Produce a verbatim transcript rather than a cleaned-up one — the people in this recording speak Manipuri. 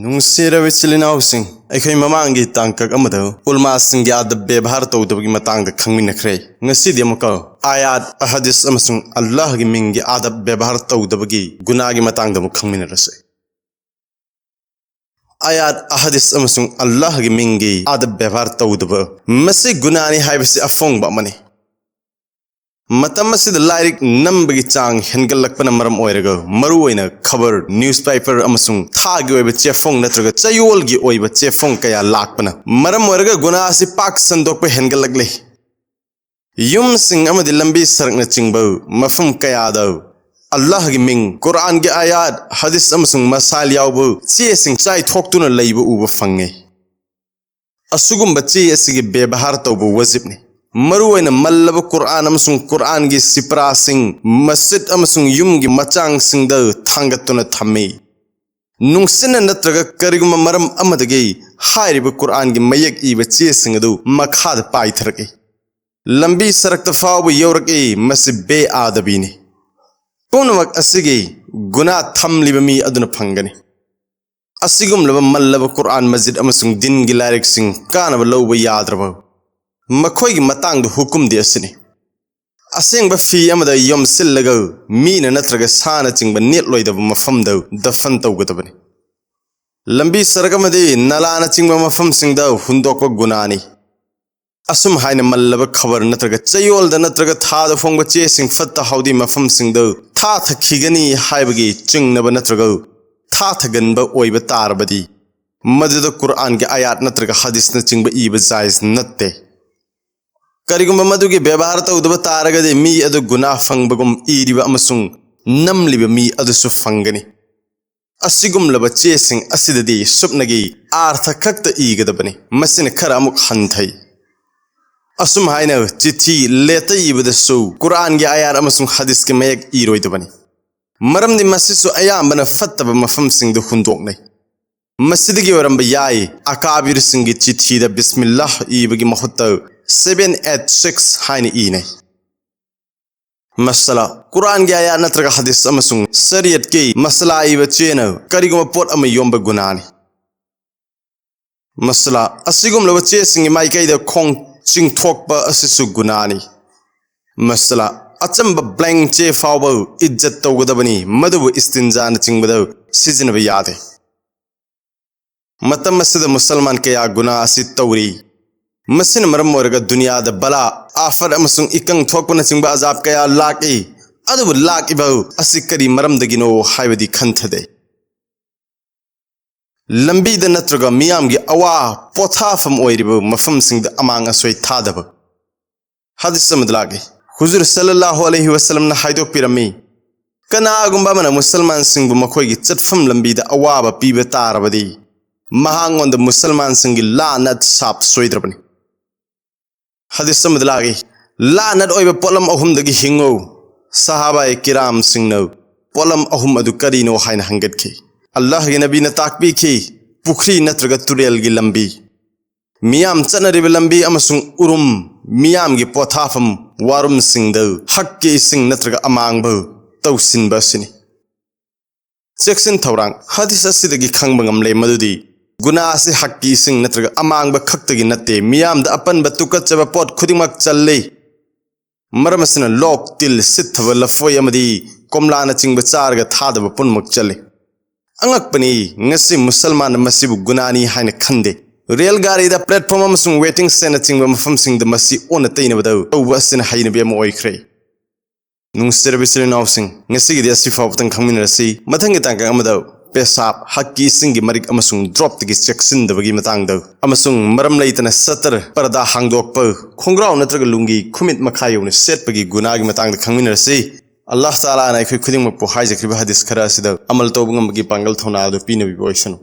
ꯅꯨꯡꯁꯤꯔꯕ ꯏꯆꯤꯜ ꯏꯅꯥꯎꯁꯤꯡ, ꯑꯩꯈꯣꯏ ꯃꯃꯥꯡꯒꯤ ꯇꯥꯡꯀꯛ ꯑꯃꯗ ꯎꯂꯃꯥꯁꯤꯡꯒꯤ ꯑꯗꯕ ꯕꯦꯕꯍꯥꯔ ꯇꯧꯗꯕꯒꯤ ꯃꯇꯥꯡꯗ ꯈꯪꯃꯤꯟꯅꯈ꯭ꯔꯦ꯫ ꯉꯁꯤꯗꯤ ꯑꯃꯨꯛꯀ ꯑꯥꯌꯥꯠ, ꯑꯍꯗꯤꯁ ꯑꯃꯁꯨꯡ ꯑꯜꯂꯥꯍꯒꯤ ꯃꯤꯡꯒꯤ ꯑꯗꯕ ꯕꯦꯕꯍꯥꯔ ꯇꯧꯗꯕꯒꯤ ꯒꯨꯅꯥꯒꯤ ꯃꯇꯥꯡꯗ ꯑꯃꯨꯛ ꯈꯪꯃꯤꯟꯅꯔꯁꯤ꯫ ꯑꯥꯌꯥꯠ, ꯑꯍꯗꯤꯁ ꯑꯃꯁꯨꯡ ꯑꯜꯂꯥꯍꯒꯤ ꯃꯤꯡꯒꯤ ꯑꯗꯕ ꯕꯦꯕꯍꯥꯔ ꯇꯧꯗꯕ, ꯃꯁꯤ ꯒꯨꯅꯥꯅꯤ ꯍꯥꯏꯕꯁꯤ ꯑꯐꯣꯡꯕ ꯑꯃꯅꯤ꯫ ꯃꯇꯝ ꯑꯁꯤꯗ ꯂꯥꯏꯔꯤꯛ ꯅꯝꯕꯒꯤ ꯆꯥꯡ ꯍꯦꯟꯒꯠꯂꯛꯄꯅ ꯃꯔꯝ ꯑꯣꯏꯔꯒ, ꯃꯔꯨꯑꯣꯏꯅ ꯈꯕꯔ, ꯅ꯭ꯌꯨꯁꯄꯦꯄꯔ ꯑꯃꯁꯨꯡ ꯊꯥꯒꯤ ꯑꯣꯏꯕ ꯆꯦꯐꯣꯡ ꯅꯠꯇ꯭ꯔꯒ ꯆꯌꯣꯜꯒꯤ ꯑꯣꯏꯕ ꯆꯦꯐꯣꯡ ꯀꯌꯥ ꯂꯥꯛꯄꯅ ꯃꯔꯝ ꯑꯣꯏꯔꯒ ꯒꯨꯅꯥ ꯑꯁꯤ ꯄꯥꯛ ꯁꯟꯗꯣꯛꯄ ꯍꯦꯟꯒꯠꯂꯛꯂꯤ꯫ ꯌꯨꯝꯁꯤꯡ ꯑꯃꯗꯤ ꯂꯝꯕꯤ ꯁꯔꯛꯅꯆꯤꯡꯕ ꯃꯐꯝ ꯀꯌꯥꯗ ꯑꯜꯂꯥꯍꯒꯤ ꯃꯤꯡ, ꯀꯨꯔꯥꯟꯒꯤ ꯑꯥꯌꯥꯠ, ꯍꯗꯤꯁ ꯑꯃꯁꯨꯡ ꯃꯁꯥꯏꯜ ꯌꯥꯎꯕ ꯆꯦꯁꯤꯡ ꯆꯥꯏꯊꯣꯛꯇꯨꯅ ꯂꯩꯕ ꯎꯕ ꯐꯪꯉꯤ꯫ ꯑꯁꯤꯒꯨꯝꯕ ꯆꯦ ꯑꯁꯤꯒꯤ ꯕꯦꯕꯍꯥꯔ ꯇꯧꯕ ꯋꯥꯖꯤꯕꯅꯤ꯫ ꯃꯔꯨꯑꯣꯏꯅ ꯃꯜꯂꯕ ꯀꯨꯔꯥꯟ ꯑꯃꯁꯨꯡ ꯀꯨꯔꯥꯟꯒꯤ ꯁꯤꯄ꯭ꯔꯥꯁꯤꯡ ꯃꯁꯖꯤꯗ ꯑꯃꯁꯨꯡ ꯌꯨꯝꯒꯤ ꯃꯆꯥꯡꯁꯤꯡꯗ ꯊꯥꯡꯒꯠꯇꯨꯅ ꯊꯝꯃꯤ꯫ ꯅꯨꯡꯁꯤꯠꯅ ꯅꯠꯇ꯭ꯔꯒ ꯀꯔꯤꯒꯨꯝꯕ ꯃꯔꯝ ꯑꯃꯗꯒꯤ ꯍꯥꯏꯔꯤꯕ ꯀꯨꯔꯥꯟꯒꯤ ꯃꯌꯦꯛ ꯏꯕ ꯆꯦꯁꯤꯡ ꯑꯗꯨ ꯃꯈꯥꯗ ꯄꯥꯏꯊꯔꯛꯏ꯫ ꯂꯝꯕꯤ ꯁꯔꯛꯇ ꯐꯥꯎꯕ ꯌꯧꯔꯛꯏ, ꯃꯁꯤ ꯕꯦꯑꯥꯗꯕꯤꯅꯤ꯫ ꯄꯨꯝꯅꯃꯛ ꯑꯁꯤꯒꯤ ꯒꯨꯅꯥ ꯊꯝꯂꯤꯕ ꯃꯤ ꯑꯗꯨꯅ ꯐꯪꯒꯅꯤ꯫ ꯑꯁꯤꯒꯨꯝꯂꯕ ꯃꯜꯂꯕ ꯀꯨꯔꯥꯟ ꯃꯖꯤꯗ ꯑꯃꯁꯨꯡ ꯗꯤꯟꯒꯤ ꯂꯥꯏꯔꯤꯛꯁꯤꯡ ꯀꯥꯟꯅꯕ ꯂꯧꯕ ꯌꯥꯗ꯭ꯔꯕ ꯃꯈꯣꯏꯒꯤ ꯃꯇꯥꯡꯗ ꯍꯨꯀꯨꯝꯗꯤ ꯑꯁꯤꯅꯤ: ꯑꯁꯦꯡꯕ ꯐꯤ ꯑꯃꯗ ꯌꯣꯝꯁꯤꯜꯂꯒ ꯃꯤꯅ ꯅꯠꯇ꯭ꯔꯒ ꯁꯥꯅꯆꯤꯡꯕ ꯅꯦꯠꯂꯣꯏꯗꯕ ꯃꯐꯝꯗ ꯗꯐꯟ ꯇꯧꯒꯗꯕꯅꯤ꯫ ꯂꯝꯕꯤ ꯁꯔꯛ ꯑꯃꯗꯤ ꯅꯂꯥꯅꯆꯤꯡꯕ ꯃꯐꯝꯁꯤꯡꯗ ꯍꯨꯟꯗꯣꯛꯄ ꯒꯨꯅꯥꯅꯤ꯫ ꯑꯁꯨꯝ ꯍꯥꯏꯅ ꯃꯜꯂꯕ ꯈꯕꯔ ꯅꯠꯇ꯭ꯔꯒ ꯆꯌꯣꯜꯗ ꯅꯠꯇ꯭ꯔꯒ ꯊꯥꯗ ꯐꯣꯡꯕ ꯆꯦꯁꯤꯡ ꯐꯠꯇ ꯍꯥꯎꯗꯤ ꯃꯐꯝꯁꯤꯡꯗ ꯊꯥꯊꯈꯤꯒꯅꯤ ꯍꯥꯏꯕꯒꯤ ꯆꯤꯡꯅꯕ ꯅꯠꯇ꯭ꯔꯒ ꯊꯥꯊꯒꯟꯕ ꯑꯣꯏꯕ ꯇꯥꯔꯕꯗꯤ, ꯃꯗꯨꯗ ꯀꯨꯔꯥꯟꯒꯤ ꯑꯥꯌꯥꯠ ꯅꯠꯇ꯭ꯔꯒ ꯍꯗꯤꯁꯅꯆꯤꯡꯕ ꯏꯕ ꯖꯥꯏꯖ ꯅꯠꯇꯦ꯫ ꯀꯔꯤꯒꯨꯝꯕ ꯃꯗꯨꯒꯤ ꯕꯦꯕꯍꯥꯔ ꯇꯧꯗꯕ ꯇꯥꯔꯒꯗꯤ, ꯃꯤ ꯑꯗꯨ ꯒꯨꯅꯥ ꯐꯪꯕꯒꯨꯝ ꯏꯔꯤꯕ ꯑꯃꯁꯨꯡ ꯅꯝꯂꯤꯕ ꯃꯤ ꯑꯗꯨꯁꯨ ꯐꯪꯒꯅꯤ꯫ ꯑꯁꯤꯒꯨꯝꯂꯕ ꯆꯦꯁꯤꯡ ꯑꯁꯤꯗꯗꯤ ꯁꯨꯞꯅꯒꯤ ꯑꯥꯔꯊ ꯈꯛꯇ ꯏꯒꯗꯕꯅꯤ꯫ ꯃꯁꯤꯅ ꯈꯔ ꯑꯃꯨꯛ ꯍꯟꯊꯩ꯫ ꯑꯁꯨꯝ ꯍꯥꯏꯅ ꯆꯤꯊꯤ ꯂꯦꯇ ꯏꯕꯗꯁꯨ ꯀꯨꯔꯥꯟꯒꯤ ꯑꯥꯌꯥꯠ ꯑꯃꯁꯨꯡ ꯍꯗꯤꯁꯀꯤ ꯃꯌꯦꯛ ꯏꯔꯣꯏꯗꯕꯅꯤ, ꯃꯔꯝꯗꯤ ꯃꯁꯤꯁꯨ ꯑꯌꯥꯝꯕꯅ ꯐꯠꯇꯕ ꯃꯐꯝꯁꯤꯡꯗ ꯍꯨꯟꯗꯣꯛꯅꯩ꯫ ꯃꯁꯤꯗꯒꯤ ꯑꯣꯏꯔꯝꯕ ꯌꯥꯏ, ꯑꯀꯥꯕꯤꯔꯁꯤꯡꯒꯤ ꯆꯤꯊꯤꯗ ꯕꯤꯁꯃꯤꯜꯂꯥꯍ ꯏꯕꯒꯤ ꯃꯍꯨꯠꯇ seven eight six ꯍꯥꯏꯅ ꯏꯅꯩ꯫ ꯃꯁꯂꯥ, ꯀꯨꯔꯥꯟꯒꯤ ꯑꯥꯌꯥꯠ ꯅꯠꯇ꯭ꯔꯒ ꯍꯗꯤꯁ ꯑꯃꯁꯨꯡ ꯁꯔꯤꯌꯠꯀꯤ ꯃꯁꯂꯥ ꯏꯕ ꯆꯦꯅ ꯀꯔꯤꯒꯨꯝꯕ ꯄꯣꯠ ꯑꯃ ꯌꯣꯟꯕ ꯒꯨꯅꯥꯅꯤ꯫ ꯃꯁꯂꯥ, ꯑꯁꯤꯒꯨꯝꯂꯕ ꯆꯦꯁꯤꯡꯒꯤ ꯃꯥꯏꯀꯩꯗ ꯈꯣꯡ ꯆꯤꯡꯊꯣꯛꯄ ꯑꯁꯤꯁꯨ ꯒꯨꯅꯥꯅꯤ꯫ ꯃꯁꯂꯥ, ꯑꯆꯝꯕ ꯕ꯭ꯂꯦꯡ ꯆꯦ ꯐꯥꯎꯕ ꯏꯖꯠ ꯇꯧꯒꯗꯕꯅꯤ, ꯃꯗꯨꯕꯨ ꯏꯁꯇꯤꯟꯖꯥꯅꯆꯤꯡꯕꯗ ꯁꯤꯖꯤꯟꯅꯕ ꯌꯥꯗꯦ꯫ ꯃꯇꯝ ꯑꯁꯤꯗ ꯃꯨꯁꯜꯃꯥꯟ ꯀꯌꯥ ꯒꯨꯅꯥ ꯑꯁꯤ ꯇꯧꯔꯤ꯫ ꯃꯁꯤꯅ ꯃꯔꯝ ꯑꯣꯏꯔꯒ ꯗꯨꯅꯤꯌꯥꯗ ꯕꯂꯥ, ꯑꯥꯐꯠ ꯑꯃꯁꯨꯡ ꯏꯀꯪ ꯊꯣꯛꯄꯅꯆꯤꯡꯕ ꯑꯖꯥꯕ ꯀꯌꯥ ꯂꯥꯛꯏ꯫ ꯑꯗꯨꯕꯨ ꯂꯥꯛꯏꯕ ꯑꯁꯤ ꯀꯔꯤ ꯃꯔꯝꯗꯒꯤꯅꯣ ꯍꯥꯏꯕꯗꯤ ꯈꯟꯊꯗꯦ꯫ ꯂꯝꯕꯤꯗ ꯅꯠꯇ꯭ꯔꯒ ꯃꯤꯌꯥꯝꯒꯤ ꯑꯋꯥ ꯄꯣꯊꯥꯐꯝ ꯑꯣꯏꯔꯤꯕ ꯃꯐꯝꯁꯤꯡꯗ ꯑꯃꯥꯡ ꯑꯁꯣꯏ ꯊꯥꯗꯕ꯫ ꯍꯗꯤꯁ ꯑꯃꯗ ꯂꯥꯛꯏ, ꯍꯨꯖꯨꯔ ꯁꯜꯂꯜꯂꯥꯍꯨ ꯑꯂꯩꯍꯤ ꯋꯁꯜꯂꯝꯅ ꯍꯥꯏꯗꯣꯛꯄꯤꯔꯝꯃꯤ, ꯀꯅꯥꯒꯨꯝꯕ ꯑꯃꯅ ꯃꯨꯁꯜꯃꯥꯟꯁꯤꯡꯕꯨ ꯃꯈꯣꯏꯒꯤ ꯆꯠꯐꯝ ꯂꯝꯕꯤꯗ ꯑꯋꯥꯕ ꯄꯤꯕ ꯇꯥꯔꯕꯗꯤ, ꯃꯍꯥꯛꯉꯣꯟꯗ ꯃꯨꯁꯜꯃꯥꯟꯁꯤꯡꯒꯤ ꯂꯥꯅꯠ ꯁꯥꯞ ꯁꯣꯏꯗ꯭ꯔꯕꯅꯤ꯫ ꯍꯗꯤꯁ ꯑꯃꯗ ꯂꯥꯛꯏ, ꯂꯥꯅꯠ ꯑꯣꯏꯕ ꯄꯣꯠꯂꯝ ꯑꯍꯨꯝꯗꯒꯤ ꯍꯤꯡꯉꯨ꯫ ꯁꯍꯥꯕꯥꯏ ꯀꯤꯔꯥꯝꯁꯤꯡꯅ ꯄꯣꯠꯂꯝ ꯑꯍꯨꯝ ꯑꯗꯨ ꯀꯔꯤꯅꯣ ꯍꯥꯏꯅ ꯍꯪꯒꯠꯈꯤ꯫ ꯑꯜꯂꯥꯍꯒꯤ ꯅꯕꯤꯅ ꯇꯥꯛꯄꯤꯈꯤ, ꯄꯨꯈ꯭ꯔꯤ ꯅꯠꯇ꯭ꯔꯒ ꯇꯨꯔꯦꯜꯒꯤ ꯂꯝꯕꯤ, ꯃꯤꯌꯥꯝ ꯆꯠꯅꯔꯤꯕ ꯂꯝꯕꯤ ꯑꯃꯁꯨꯡ ꯎꯔꯨꯝ, ꯃꯤꯌꯥꯝꯒꯤ ꯄꯣꯊꯥꯐꯝ, ꯋꯥꯔꯨꯝꯁꯤꯡꯗ ꯍꯛꯀꯤ ꯏꯁꯤꯡ ꯅꯠꯇ꯭ꯔꯒ ꯑꯃꯥꯡꯕ ꯇꯧꯁꯤꯟꯕ ꯑꯁꯤꯅꯤ꯫ ꯆꯦꯛꯁꯤꯟ ꯊꯧꯔꯥꯡ꯫ ꯍꯗꯤꯁ ꯑꯁꯤꯗꯒꯤ ꯈꯪꯕ ꯉꯝꯂꯦ ꯃꯗꯨꯗꯤ ꯒꯨꯅꯥ ꯑꯁꯤ ꯍꯛꯀꯤ ꯏꯁꯤꯡ ꯅꯠꯇ꯭ꯔꯒ ꯑꯃꯥꯡꯕ ꯈꯛꯇꯒꯤ ꯅꯠꯇꯦ, ꯃꯤꯌꯥꯝꯗ ꯑꯄꯟꯕ ꯇꯨꯀꯠꯆꯕ ꯄꯣꯠ ꯈꯨꯗꯤꯡꯃꯛ ꯆꯜꯂꯤ꯫ ꯃꯔꯝ ꯑꯁꯤꯅ ꯂꯣꯛ, ꯇꯤꯜ, ꯁꯤꯠꯊꯕ ꯂꯐꯣꯏ ꯑꯃꯗꯤ ꯀꯣꯝꯂꯥꯅꯆꯤꯡꯕ ꯆꯥꯔꯒ ꯊꯥꯗꯕ ꯄꯨꯝꯅꯃꯛ ꯆꯜꯂꯤ꯫ ꯑꯉꯛꯄꯅꯤ, ꯉꯁꯤ ꯃꯨꯁꯜꯃꯥꯟꯅ ꯃꯁꯤꯕꯨ ꯒꯨꯅꯥꯅꯤ ꯍꯥꯏꯅ ꯈꯟꯗꯦ꯫ ꯔꯦꯜ ꯒꯥꯔꯤꯗ ꯄ꯭ꯂꯦꯠꯐꯣꯝ ꯑꯃꯁꯨꯡ ꯋꯦꯇꯤꯡ ꯁꯦꯗꯅꯆꯤꯡꯕ ꯃꯐꯝꯁꯤꯡꯗ ꯃꯁꯤ ꯑꯣꯟꯅ ꯇꯩꯅꯕꯗ ꯇꯧꯕ ꯑꯁꯤꯅ ꯍꯩꯅꯕꯤ ꯑꯃ ꯑꯣꯏꯈ꯭ꯔꯦ꯫ ꯅꯨꯡꯁꯤꯔꯕ ꯏꯆꯤꯜ ꯏꯅꯥꯎꯁꯤꯡ, ꯉꯁꯤꯒꯤꯗꯤ ꯑꯁꯤ ꯐꯥꯎꯕꯇꯪ ꯈꯪꯃꯤꯟꯅꯔꯁꯤ꯫ ꯃꯊꯪꯒꯤ ꯇꯥꯡꯀꯛ ꯑꯃꯗ ꯄꯦꯁꯥꯞ, ꯍꯛꯀꯤ ꯏꯁꯤꯡꯒꯤ ꯃꯔꯤꯛ ꯑꯃꯁꯨꯡ ꯗ꯭ꯔꯣꯞꯇꯒꯤ ꯆꯦꯛꯁꯤꯟꯗꯕꯒꯤ ꯃꯇꯥꯡꯗ, ꯑꯃꯁꯨꯡ ꯃꯔꯝ ꯂꯩꯇꯅ ꯁꯇꯔ, ꯄꯔꯗꯥ ꯍꯥꯡꯗꯣꯛꯄ, ꯈꯣꯡꯒ꯭ꯔꯥꯎ ꯅꯠꯇ꯭ꯔꯒ ꯂꯨꯡꯒꯤ ꯈꯨꯃꯤꯠ ꯃꯈꯥ ꯌꯧꯅ ꯁꯦꯠꯄꯒꯤ ꯒꯨꯅꯥꯒꯤ ꯃꯇꯥꯡꯗ ꯈꯪꯃꯤꯟꯅꯔꯁꯤ꯫ ꯑꯜꯂꯥꯍ ꯇꯥꯂꯥꯅ ꯑꯩꯈꯣꯏ ꯈꯨꯗꯤꯡꯃꯛꯄꯨ ꯍꯥꯏꯖꯈ꯭ꯔꯤꯕ ꯍꯗꯤꯁ ꯈꯔ ꯑꯁꯤꯗ ꯑꯃꯜ ꯇꯧꯕ ꯉꯝꯕꯒꯤ ꯄꯥꯡꯒꯜ ꯊꯧꯅꯥ ꯑꯗꯨ ꯄꯤꯅꯕꯤꯕ ꯑꯣꯏꯁꯅꯨ꯫